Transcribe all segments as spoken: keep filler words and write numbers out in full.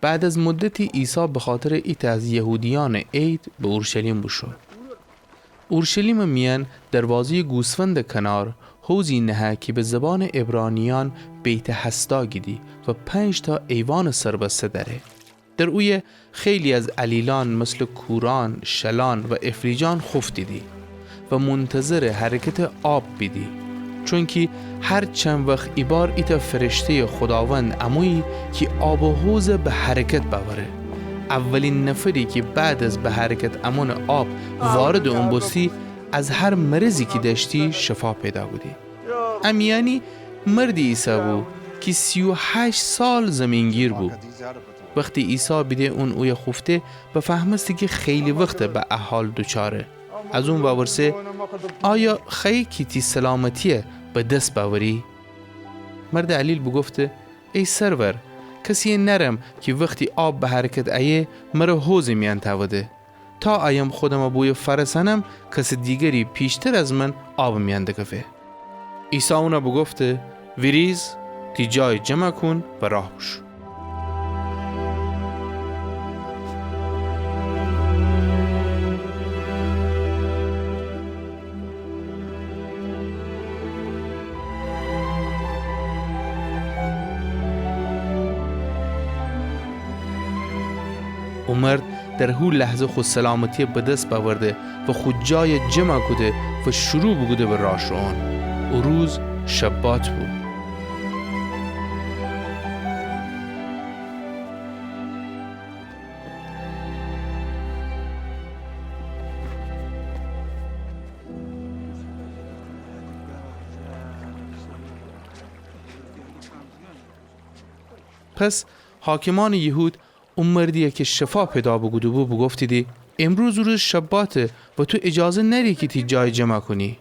بعد از مدتی عیسی بخاطرٚ ایتأ از یهودیأنٚ عید به اورشلیم بوشو. اورشلیمٚ میأن دروازهٔ گوسفندٚ کنار حوضی نهه کی به زبانٚ عبرانیأن بیت‌حسدا گیدی و پنج‌تأ ایوانٚ سربسته دأره. در اویه خیلی از علیلأن مثلٚ کورأن، شلأن و افلیجأن خوفتیدی و منتظرٚ حرکتٚ آب بیدی. چونکی هر چند وخت ایبار ایتأ فرشتهٔ خوداوند امویی کی آبٚ حوض به حرکت بأوره. اولین نفری کی بعد از به حرکت امونٚ آب واردٚ اون بوستی، از هر مرضی کی دأشتی شفا پیدا کودی. ا میأنی مردی ایسه‌بو کی سی و هشت سال زیمین‌گیر بو. وختی عیسی بیده اون اویه خوفته، بفهمسته کی خیلی وخته به ا حال دوچاره. از اون وورسه، آیا خوأیی کی تی سلامتی‌یه به دس بأوری؟ مردٚ علیل بوگفته، ای سرور، کسی‌یه نأرم کی وختی آب به حرکت ایه، مره حوضٚ میأن تأوده. تا ایم خودمه بویه فأرسأنم، کسٚ دیگری پیشتر از من آبٚ میأن دکفه. عیسی اونه بوگفته، ویریز، تی جای جمع کون و راه بوشو. او مرد در هو لحظه خو سلامتی‌یه به دس بأورده و خو جای جمع کوده و شروع بوکوده به راه شوئون. او روز شبات بو. پس حاکمأنٚ یهود او مردی‌یه کی شفا پیدا بوکوده‌بو بوگفتیدی، امروز روز شباته و تو اجازه نأری کی تی جای جمع کونی.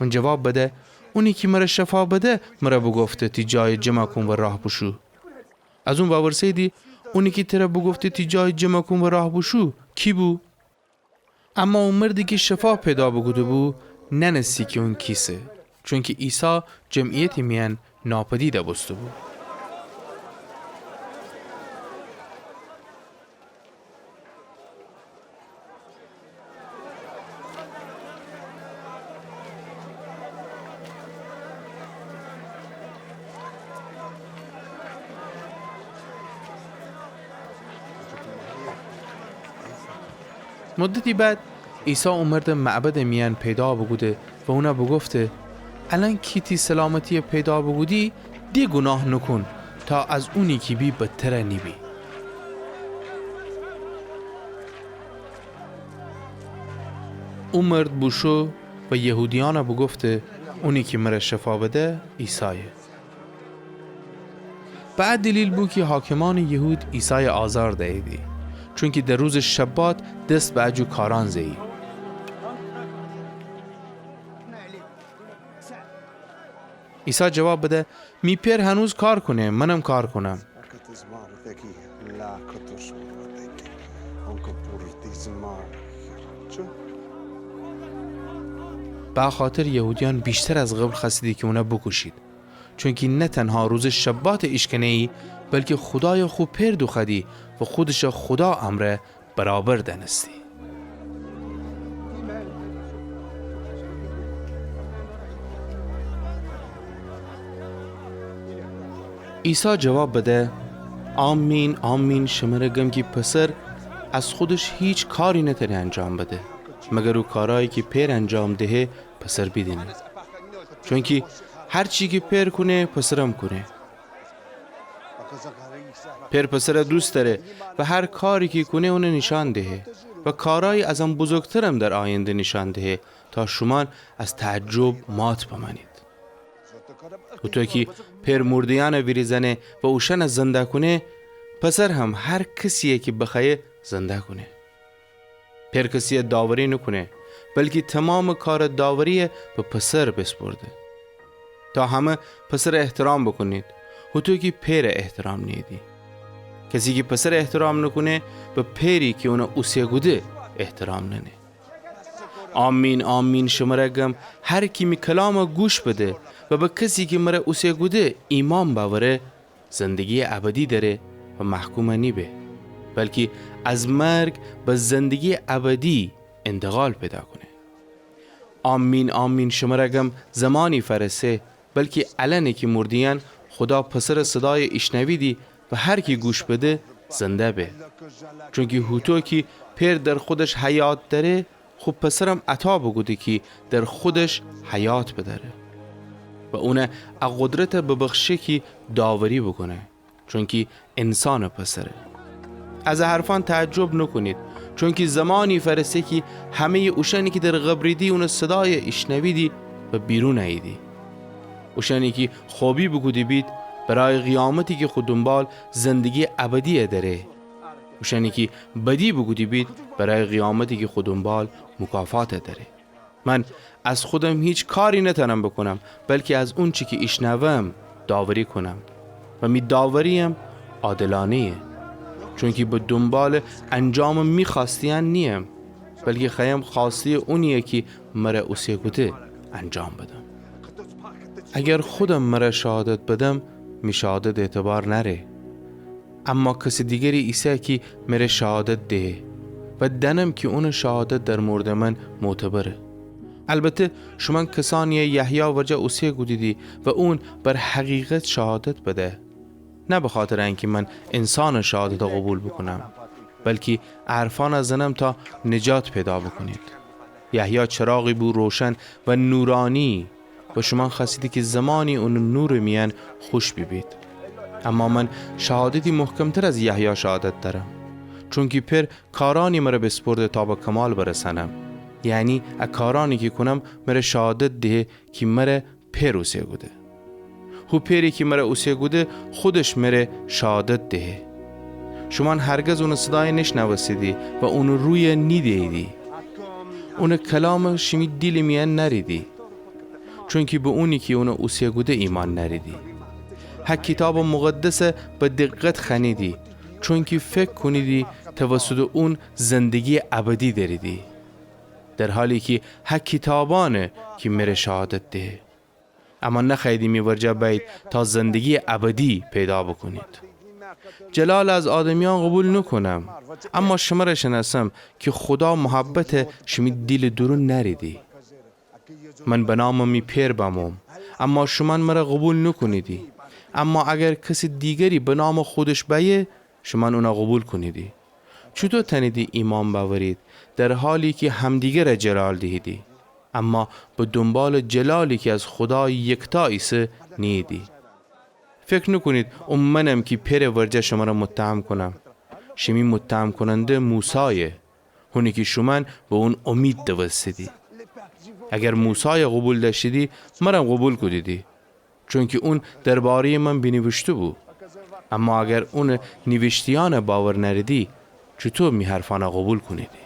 اون جواب بده، اونی کی مره شفا بده مره بوگفته تی جای جمع کون و راه بوشو. از اون وورسه‌ییدی، اونی کی تره بوگفته تی جای جمع کون و راه بوشو کی بو؟ اما او مردی کی شفا پیدا بوکوده‌بو نأنستی کی اون کیسه، چونکی عیسی جمعیتٚ میأن ناپدید بوسته‌بو. مدتی بعد عیسی او مرده معبدٚ میأن پیدا بوکوده و اونه بوگفته، الأن کی تی سلامتی‌یه پیدا بوکودی، ده گوناه نوکون تا از اونی کی بی بدتر نیبی. او مرد بوشو و یهودیأنه بوگفته، اونی کی مره شفا بده عیسایه. به ا دلیل بو کی حاکمأنٚ یهود عیسایه آزار دییدی، چونکی در روزٚ شبات دس به ا جو کارأن زه‌یی. عیسی جواب بده، می پئر هنوز کار کونه، منم کار کونم. به ا خاطر یهودیأن ویشتر از قبل خوأستیدی کی اونه بوکوشید، چونکی نه تنها روزٚ شبات ایشکنه‌یی، بلکی خودایه خو پئر دوخوأدی و خودشه خودا امرأ برابر دأنستی. عیسی جواب بده، آمین، آمین، شمره گم کی پسر از خودش هیچ کاری نتأنه انجام بده، مگر او کارأیی کی پئر انجام دهه، پسر بیدینه. چونکی هر چی کی پئر کونه، پسرم کونه. پئر پسر دوست دأره و هر کاری کی کونه اونه نیشأن دهه و کارأیی از ان بزرگترم در آینده نیشأن دهه تا شومأن از تعجب مات بمأنید. هوطو کی پئر مورده‌یأن ویریزأنه و اوشأن زنده کونه، پسر هم هر کسیی کی بخوأیه زنده کونه. پئر کسیی داوری نوکونه، بلکی تومامٚ کارٚ داوریی به پسر بیسپرده. تا همه پسر احترام بوکونید، هوطو کی پئر احترام نیییدی. کسی کی پسر احترام نوکونه، به پئری کی اون اوسه کوده احترام نأنه. آمین، آمین، شمره گم، هر کی می کلام گوش بده و به کسی کی مره اوسه کوده ایمأن بأوره، زندگییٚ ابدی دأره و محکوم نیبه، بلکی از مرگ به زندگی ابدی انتقال پیدا کونه. آمین، آمین، شمره گم، زمانی فأرسه، بلکی الأنه کی مرده‌یأن خودا پسرٚ صدای ایشنویدی و هر کی گوش بده، زنده به. چونکی هوطو کی پئر در خودش حیات دأره، خو پسرم عطا بوکوده کی در خودش حیات بدأره. و اون ا قدرت ببخشه کی داوری بوکونه، چونکی انسانٚ پسره. از ا حرفأن تعجب نوکونید، چونکی زمانی فأرسه کی همه‌یٚ اوشأنی کی در قبریدی اونٚ صدای ایشنویدی و بیرون اییدی. اوشأنی کی خوبی بوکوده بید، برای قیامتی کی خو دونبال زندگی ابدی دأره. اوشأنی کی بدی بوکوده بید، برای قیامتی کی خو دونبال مکافات دأره. من از خودم هیچ کاری نتأنم بوکونم، بلکی از اونچی کی ایشنوم داوری کونم و می داورییم عادلانه‌یه. چونکی به دونبالٚ انجامٚ می خوأسته‌یأن نییم، بلکی خوأیم خوأسته‌یٚ اونیی کی مر اوسه کوده انجام بدم. اگر خودم مر شهادت بدم، می شهادت اعتبار نأره. اما کسٚ دیگری ایسه کی مر شهادت دهه و دأنم کی اونٚ شهادت در موردٚ من معتبره. البته شومأن کسأنیی یحیی ورجه اوسه کودیدی و اون بر حقیقت شهادت بده. نه بخاطرٚ انکی من انسانٚ شهادت قوبیل بوکونم، بلکی ا حرفأن زنم تا نجات پیدا بوکونید. یحیی چراغی بو روشن و نورأنی و شومأن خوأستیدی کی زمانی اونٚ نورٚ میأن خوش بیبید. اما من شهادتی محکمتر از یحیی شهادت دأرم، چونکی پئر کارأنی مر بیسپرده تا به کمال برسأنم. یعنی ا کارأنی کی کونم مر شهادت دهه کی مر پئر اوسه کوده. هو پئری کی مر اوسه کوده خودش مر شهادت دهه. شومأن هرگز اونٚ صدای نیشنوستیدی و اونٚ روی نیده‌ییدی. اونٚ کلام شیمی دیلٚ میأن نأریدی. چونکی به اونی کی اون اوسه کوده ایمأن نأریدی. هک کیتابٚ مقدس به دقت خوأنیدی، چونکی فکر کونیدی توسطٚ اون زندگییٚ ابدی دأریدی، در حالی کی هک کیتابأنه کی مر شهادت دهه. اما نخوأییدی می ورجه بأیید تا زندگییٚ ابدی پیدا بوکونید. جلال از آدمیأن قوبیل نوکونم، اما شمر شنأسم کی خودا محبت شیمی دیلٚ دورون نأریدی. من به نامٚ می پئر بموم، اما شومأن مر قوبیل نوکونیدی. اما اگر کسٚ دیگری به نامٚ خودش بأیه، شومأن اون قوبیل کونیدی. چوطو تأنیدی ایمأن بأورید، در حالی کی همدیگر جلال دیهیدی، اما به دونبالٚ جلالی کی از خودا یکتا ایسه نیییدی؟ فکر نوکونید او منم کی پئرٚ ورجه شمر متهم کونم. شیمی متهم کوننده موسایه، هونی کی شومأن به اون امید دوستیدی. اگر موسای قوبیل دأشتیدی، مرم قوبیل کودیدی، چونکی اون درباره‌یٚ من بینیویشته بو. اما اگر اونٚ نیویشته‌یأن باور نأریدی، چوطو می حرفأن قوبیل کونیدی؟